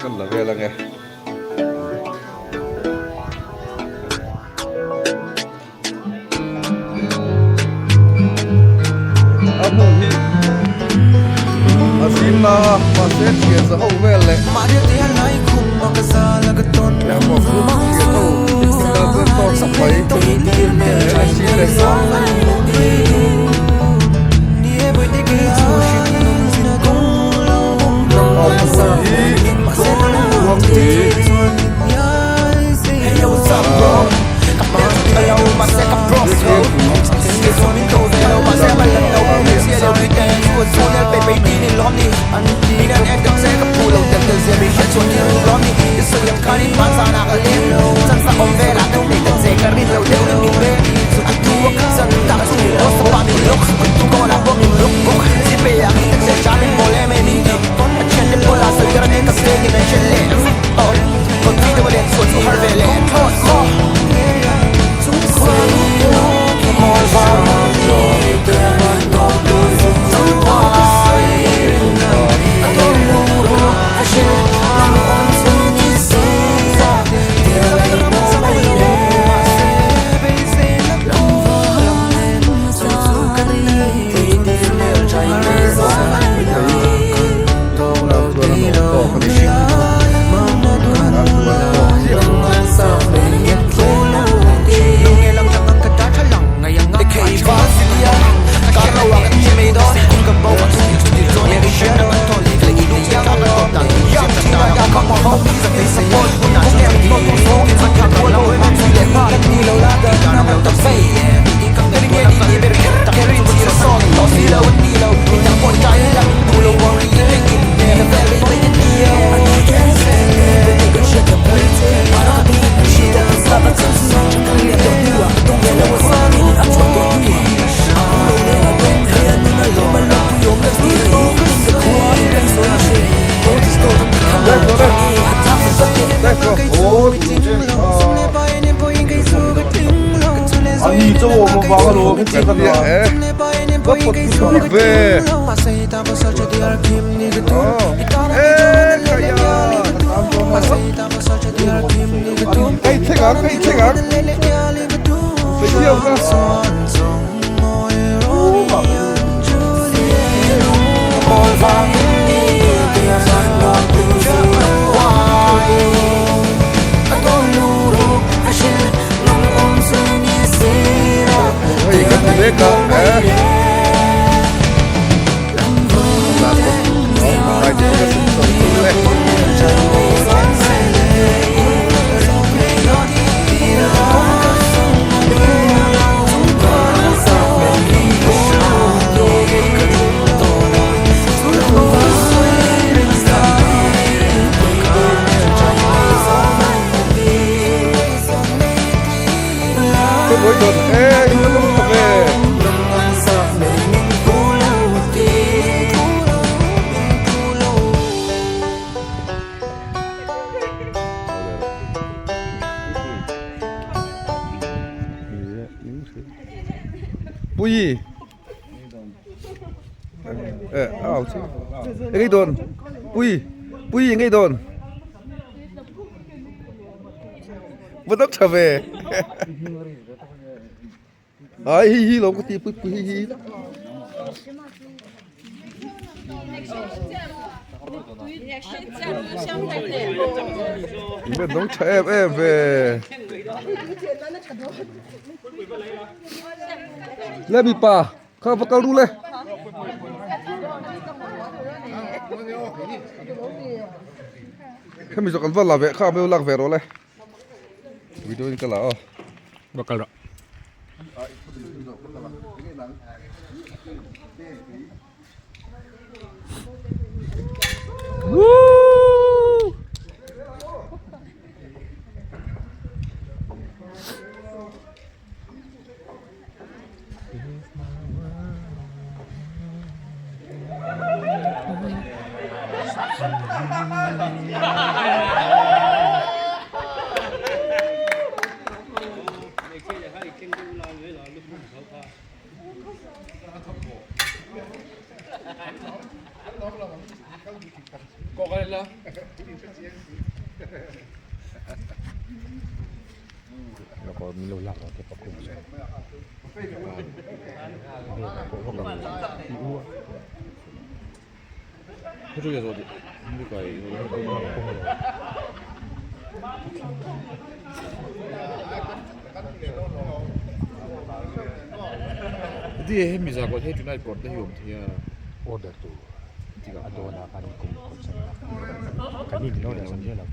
kan la vel ange. A hmun hi a zim na a mahse thian za ho vel leh thian ho picnic kal chuan tawk tak mai he a si leh Pui Engei dawn Pui Pui engei dawn Va dam tha ve Ai hi hi lo ka ti pui pui hi hi In dawng tha em em ve Le mipa kha va kal ru le Khami zawk an va la ve kha a lak ve rawh le Video in ka la aw Va kal rawh. Woo! Order tur a dawn a kan kum concern a kan in order zawng hian a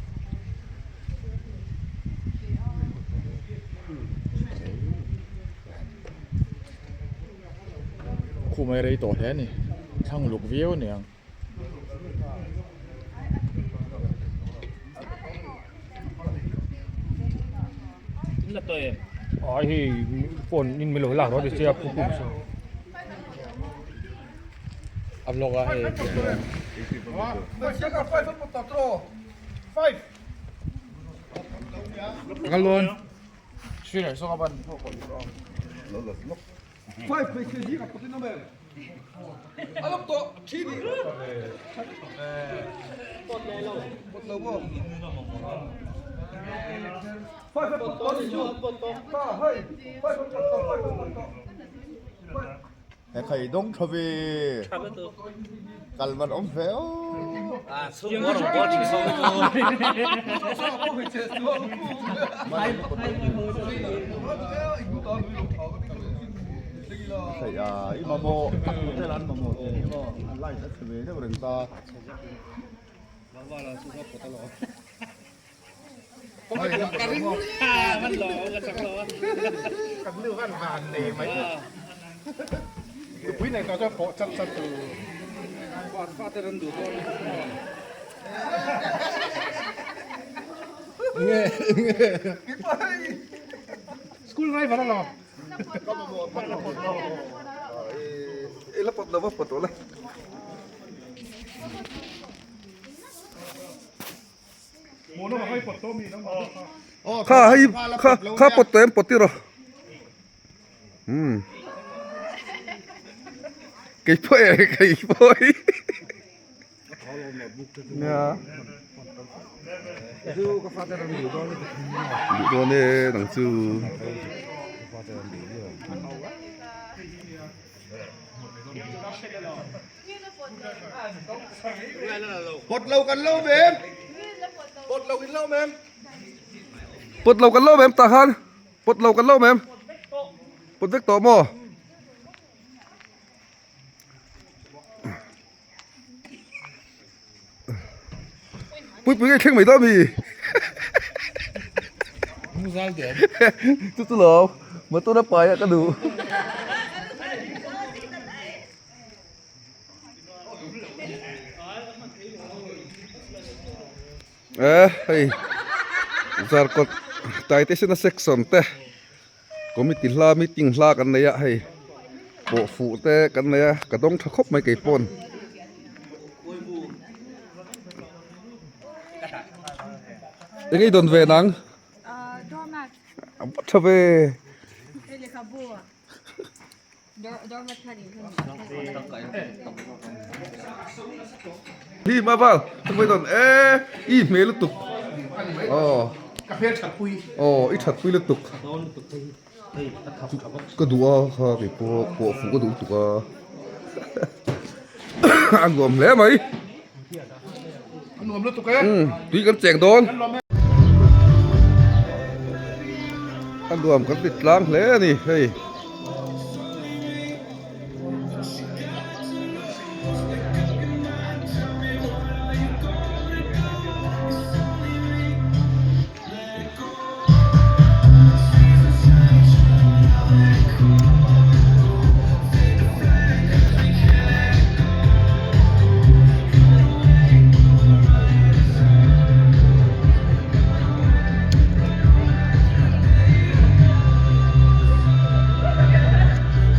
Khumai rei tawh hle a ni thlang luk viau a niang. Ai hei phone in milo lak rawh ti sia pu kum saw. A vlog a hei. Ka lawn. Sir so ka ban. Five hmeichhe hi ka pawtin awm em? A lawm tawh thi ni. Pawt lo maw? Five a pawt tawh ni chu. Ta hei five a pawt tawh five a pawt tawh. He khai dawng tha ve. Kal man awm ve aw. I mamawh tak hotel an mamawh tih hi maw an light a chhe ve deuh reng ta. I la pawt lo va pawt tawh la. Kha hei kha kha pawt tawh em pawt tir aw umm kei pawh e kei pawh hi nia duh dawn e nang chu. Pawt lo kan lo mem. Pawt lo in lo mem. Pawt lo kan lo mem tah khan. Pawt lo kan lo mem. Pawt vek tawh maw? Puipui ngei thleng mai dawn mi. Chu chu lo motor a pai a ka duh. Eh hei zarkawt taitesena section te committee hla meeting hla kan nei a hei pawh fuh te kan nei a ka dawng tha khawp mai kei pawn. Eng i dawn ve nang? A va tha ve. Hi ma val ka dawn e i hmel lutuk aw Ka hmel that pui aw i that pui lutuk ka duh a kha kei pawh pawh fuh ka duh lutuk a a nuam hle mai a nuam lutuk e tui kan cheng dawn a nuam kan ti tlang hle a ni hei.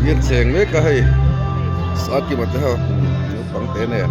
Hian cheng mek a hei Sakima te ho naupang te nen.